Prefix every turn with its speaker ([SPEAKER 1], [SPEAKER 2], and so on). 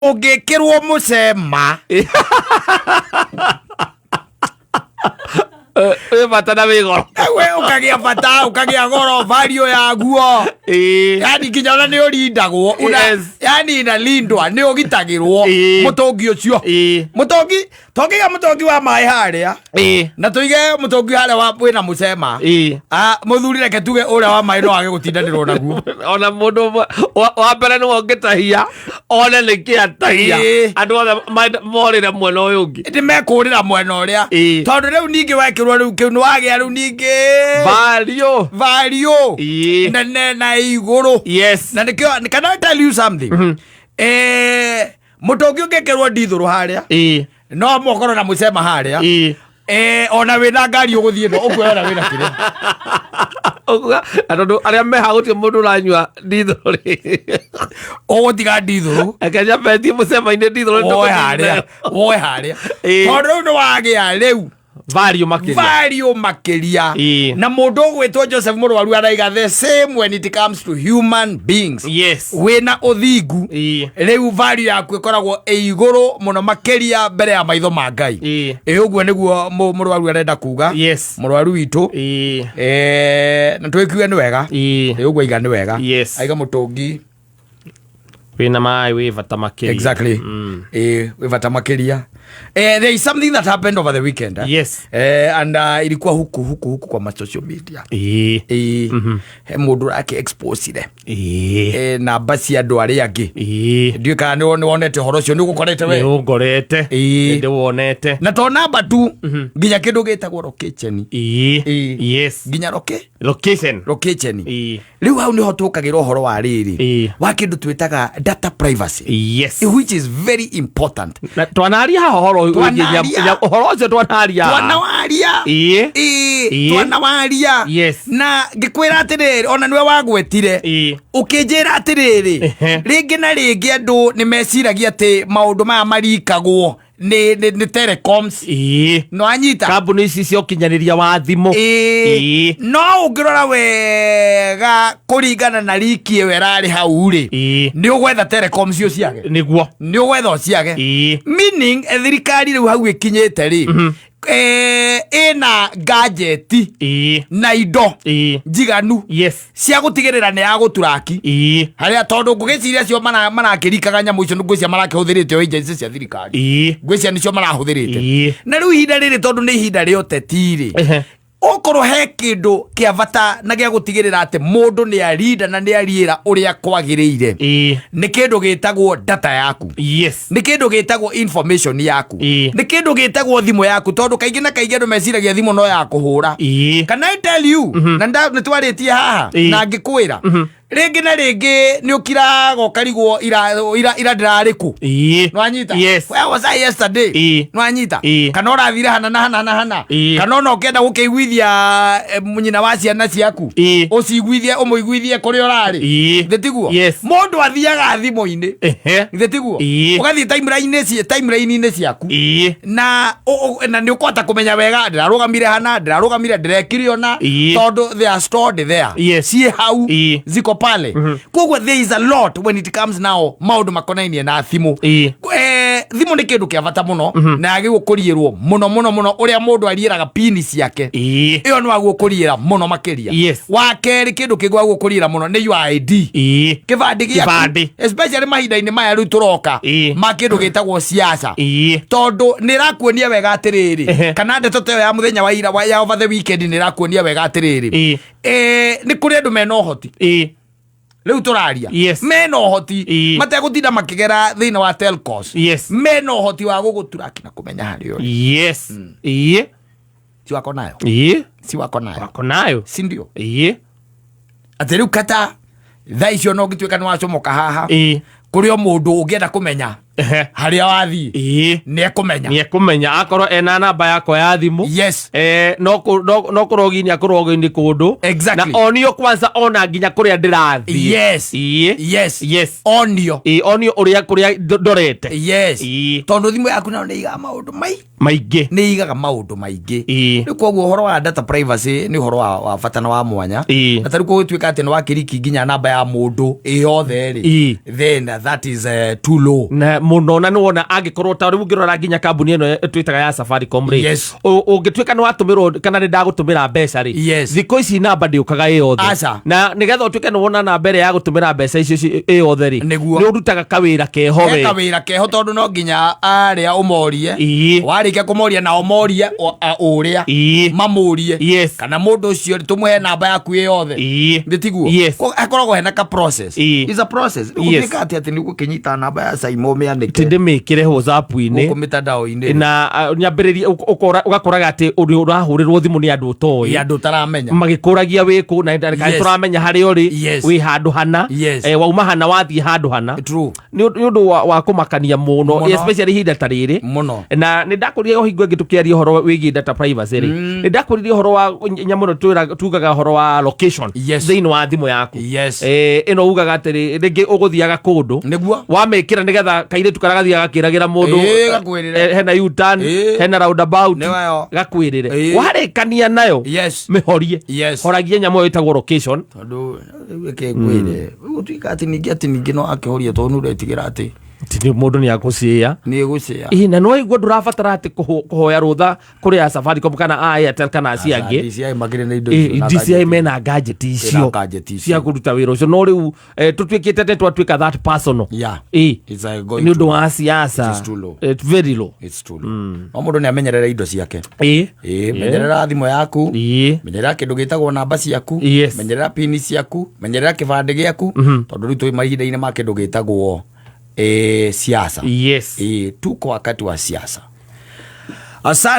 [SPEAKER 1] Ũngĩkĩrwo mũcema.
[SPEAKER 2] Wĩ bata na wĩ goro.
[SPEAKER 1] We ũkagĩa bata, ũkagĩa goro, value yaguo. Yani nginya ona nĩ ũrindagwo. Yani inalindwa, nĩ ũgitagĩrwo mũtũngi ũcio. Mũtũngi, tũngĩiga mũtũngi wa maĩ harĩa na tũige mũtũngi harĩa wa wĩna mũcema. Ah, mũthuri, reke tuge ũrĩa wa maĩ no age gũtindanĩrwo naguo.
[SPEAKER 2] Ona mũndũ ũmwe wa mbere nĩwe ũngĩtahia one nĩkĩ atahia. Andũ othe morĩre mwena ũyũ ũngĩ.
[SPEAKER 1] Nĩ mekũrĩra mwena ũrĩa. Tondũ rĩu ningĩ wekĩrwo rĩu kĩu nĩ wagĩa rĩu ningĩ
[SPEAKER 2] value.
[SPEAKER 1] Value nene na igũrũ. Na nĩkĩo, can I tell you something? Mũtũngi ũngĩkĩrwo ndithũrũ harĩa, no mũkorwo na mũcema harĩa. Ona wĩna ngari ũgũthiĩ no ũkuoya ona wĩna kĩrĩa.
[SPEAKER 2] Ũguo, na tondũ arĩa meha gũtirĩ mũndũ ũranyua ndithũrũ rĩ.
[SPEAKER 1] Ũgũtiga ndithũrũ.
[SPEAKER 2] Reke nyambe thiĩ mũcema-inĩ ndithũrũ nĩ
[SPEAKER 1] woe
[SPEAKER 2] tũgũthiĩ
[SPEAKER 1] harĩa
[SPEAKER 2] nayo.
[SPEAKER 1] Woe harĩa. Tondũ rĩu nĩ wagĩa rĩu
[SPEAKER 2] value makĩria.
[SPEAKER 1] Value makĩria. Na mũndũ ũgwĩtwo Joseph Mũrwaru araiga the same when it comes to human beings. Wĩna ũthingu, rĩu value yaku ĩkoragwo ĩ igũrũ mũno makĩria mbere ya maitho ma Ngai. Ĩ ũguo nĩguo mũrwaru arenda kuga. Mũrwaru witũ. Na twĩkiuge nĩ wega. Ĩ ũguo aiga nĩ wega. Aiga mũtũngi
[SPEAKER 2] wĩna maĩ wĩ bata makĩria.
[SPEAKER 1] Exactly. Wĩ bata makĩria. There is something that happened over the weekend, eh?
[SPEAKER 2] Yes.
[SPEAKER 1] And ilikuwa huku huku huku kwa ma social media. He mũndũ ũrake exposire namba cia andũ arĩa angĩ. Ndiũĩ kana nĩ wonete ũhoro ũcio, nĩ ũgũkorete we?
[SPEAKER 2] Nĩ ũngorete. Nĩ ndĩwonete.
[SPEAKER 1] Na to namba tu, nginya kĩndũ gĩtagwo location. Nginya
[SPEAKER 2] location.
[SPEAKER 1] Location. Rĩu hau nĩho tũkagĩra ũhoro wa rĩrĩ wa kĩndũ twĩtaga data privacy, which is very important.
[SPEAKER 2] Na twanaria haha ũhoro wĩgiĩ
[SPEAKER 1] Twanaria.
[SPEAKER 2] ũhoro ũcio twanaria haha.
[SPEAKER 1] Twanawaria. Twanawaria. Na ngĩkwĩra atĩrĩrĩ, ona nĩwe wagwetire, ũkĩnjĩra atĩrĩrĩ, rĩngĩ na rĩngĩ andũ nĩ meciragia atĩ maũndũ maya marikagwo nĩ telecoms. No anyita
[SPEAKER 2] kambuni ici cia ũkinyanĩria wa thimũ.
[SPEAKER 1] No ũngĩrora wega kũringana na riki ĩyo ĩrarĩ hau rĩ, nĩ ũgwetha telecoms ũciage. Nĩ ũgwetha ũciage. Meaning, thirikari rĩu hau ĩkinyĩte rĩ, ĩna gadget na indo njiganu cia gũtigĩrĩra nĩ ya gũturaki harĩa, tondũ ngũgĩciria cio marakĩrikaga nyamũ icio, ngwĩcia marakĩhũthĩrĩte o agency cia thirikari. Ngwĩcia nĩcio marahũthĩrĩte. Na rĩu ihinda rĩrĩ, tondũ nĩ ihinda rĩa ũteti rĩ, okorwo he kĩndũ kĩa bata na gĩa gũtigĩrĩra atĩ mũndũ nĩ arinda na nĩ ariĩra ũrĩa kwagĩrĩire, nĩ kĩndũ gĩtagwo data yaku, nĩ kĩndũ gĩtagwo information yaku, nĩ kĩndũ gĩtagwo thimũ yaku, tondũ kaingĩ na kaingĩ andũ meciragia thimũ no ya kũhũra. Can I tell you, na nĩ twarĩtie haha na ngĩkwĩra rĩngĩ na rĩngĩ nĩ ũkiraga ũkarigwo ira ira ira ndĩrarĩ kũ. Nwanyita?
[SPEAKER 2] Yes.
[SPEAKER 1] Where was I yesterday? Nwanyita? Kana ũrathire hana na hana na hana. Kana ona ũkĩenda gũkĩiguithia nyina wa ciana ciaku, ũciguithie, ũmũiguithie kũrĩa ũrarĩ. Githĩ tiguo?
[SPEAKER 2] Yes.
[SPEAKER 1] Mũndũ athiaga thimũ-inĩ. Githĩ tiguo? Ũgathiĩ timeline-inĩ ciaku na na nĩ ũkũhota kũmenya wega ndĩrarũgamire hana, ndĩrarũgamire, ndĩrekire ona, tondũ they are stored there. Ciĩ hau. Ziko pale. Koguo there is a lot when it comes now maũndũ makonainie na thimũ. Thimũ nĩ kĩndũ kĩa bata mũno na yagĩrĩirwo kũriĩrwo mũno mũno mũno, ũrĩa mũndũ ariĩraga pini ciake. Ĩyo nĩ wagwo kũriĩra mũno makĩria. Wa kerĩ, kĩndũ kĩngĩ wagwo kũriĩra mũno nĩ your ID, kĩbandĩ gĩaku.
[SPEAKER 2] Kĩbandĩ.
[SPEAKER 1] Especially mahinda-inĩ maya rĩu tũroka ma kĩndũ gĩtagwo siasa, tondũ nĩ ĩrakuonia wega atĩrĩrĩ, kana ndeto ta ĩyo ya mũthenya wa ira ya over the weekend nĩ ĩrakuonia wega atĩrĩrĩ, nĩ kũrĩ andũ mena ũhoti rĩu tũraria, mena ũhoti mategũtinda makĩgera thĩinĩ wa telcos, mena ũhoti wa gũgũturaki na kũmenya harĩa ũrĩ. Si wako nayo? Si wako nayo?
[SPEAKER 2] Wako nayo.
[SPEAKER 1] Si ndio? Atĩ rĩu kata thaa icio no ũngĩtuĩka nĩ wacomoka haha, kũrĩ o mũndũ ũngĩenda kũmenya harĩa wathiĩ, nĩ ekũmenya.
[SPEAKER 2] Nĩ ekũmenya akorwo ena namba yakwa ya thimũ. No kũrogini akũrogini kũndũ. Na onio kwanza ona nginya kũrĩa ndĩrathiĩ.
[SPEAKER 1] Onio.
[SPEAKER 2] Onio ũrĩa kũrĩa ndorete.
[SPEAKER 1] Tondũ thimũ yaku nayo nĩ igaga maũndũ mai
[SPEAKER 2] maingĩ.
[SPEAKER 1] Nĩ igaga maũndũ maingĩ. Rĩu koguo ũhoro wa data privacy nĩ ũhoro wa bata na wa mwanya. Na tarĩu gũgĩtuĩka atĩ nĩ wakĩriki nginya namba ya mũndũ ĩ yothe rĩ, then that is too low.
[SPEAKER 2] Na Muno, na nĩwona angĩkorwo ta rĩu ũngĩrora nginya kambuni ĩno twĩtaga ya Safaricom rĩ, ũngĩtuĩka nĩ watũmĩrwo kana nĩ ndagũtũmĩra mbeca rĩ, thikũ ici namba ndĩũkaga ĩ yothe.
[SPEAKER 1] Aca.
[SPEAKER 2] Na nĩgetha ũtuĩke nĩ wona namba ĩrĩa ya gũtũmĩra mbeca icio ĩ yothe rĩ, nĩ ũrutaga kawĩra keho we.
[SPEAKER 1] He kawĩra keho, tondũ no nginya arĩa ũmorie. Warĩkia kũmoria, nao morie ũrĩa mamũrie kana mũndũ ũcio tũmũhe namba yaku ĩ yothe. Nĩ tiguo?
[SPEAKER 2] Yes.
[SPEAKER 1] Hakoragwo hena ka process. It's a process. Gũtuĩka atĩ atĩ nĩ ũgũkĩnyita namba ya Saimo ũmĩandĩke
[SPEAKER 2] Ti ndĩmĩkĩre WhatsApp-inĩ
[SPEAKER 1] gũkũ mĩtandao-inĩ
[SPEAKER 2] na nyambĩrĩrie ũgakoraga atĩ ũrĩ ũrahũrĩrwo thimũ nĩ andũ ũtoĩ,
[SPEAKER 1] ya andũ ũtaramenya,
[SPEAKER 2] magĩkũragia wĩkũ na kana tũramenya harĩa ũrĩ, wĩ handũ hana, wauma hana wathiĩ handũ hana. Nĩ ũndũ wa kũmakania mũno,
[SPEAKER 1] Mũno.
[SPEAKER 2] Especially ihinda ta rĩrĩ.
[SPEAKER 1] Mũno.
[SPEAKER 2] Na nĩ ndakũrire o hingo ĩngĩ tũkĩaria ũhoro wĩgiĩ data privacy rĩ, nĩ ndakũririe ũhoro wa nyamũ ĩno tugaga ũhoro wa location thĩinĩ wa thimũ yaku. Ĩno ugaga atĩrĩ, rĩngĩ ũgũthiaga kũndũ, wamĩkĩra nĩgetha kairĩtu karĩa gathiaga gakĩragĩra mũndũ,
[SPEAKER 1] Gakwĩrĩre.
[SPEAKER 2] Hena U-turn, hena roundabout,
[SPEAKER 1] Nĩwayo.
[SPEAKER 2] Gakwĩrĩre. Warĩkania nayo, mĩhorie. Horagia nyamũ ĩyo ĩtagwo location.
[SPEAKER 1] Tondũ rĩu reke ngwĩre, gũtuĩka atĩ ningĩ no akĩhoria, tondũ nĩ ũretigĩra atĩ
[SPEAKER 2] Ti mũndũ nĩ akũciĩa.
[SPEAKER 1] Nĩ egũcĩa.
[SPEAKER 2] Ĩ, na no igua ndũrabatara atĩ kũhoya rũtha kũrĩ ya Safaricom kana a Airtel kana acio angĩ.
[SPEAKER 1] DCI makĩrĩ na indo icio na
[SPEAKER 2] DCI
[SPEAKER 1] gadget.
[SPEAKER 2] Mena gadget icio
[SPEAKER 1] Gadget icio.
[SPEAKER 2] Cia kũruta wĩra ũcio, no rĩu tũtuĩkĩte atĩ twatuĩka that personal.
[SPEAKER 1] It's like going
[SPEAKER 2] Nĩ ũndũ wa siasa.
[SPEAKER 1] It is too low.
[SPEAKER 2] It's very low.
[SPEAKER 1] It's too low. No mũndũ nĩ amenyerere indo ciake. Ĩ, menyerera thimũ yaku, menyerera kĩndũ gĩtagwo namba ciaku, menyerera pini ciaku, menyerera kĩbandĩ gĩaku, tondũ rĩu twĩ mahinda-inĩ ma kĩndũ gĩtagwo siasa. Tuko wakati wa siasa. Asante.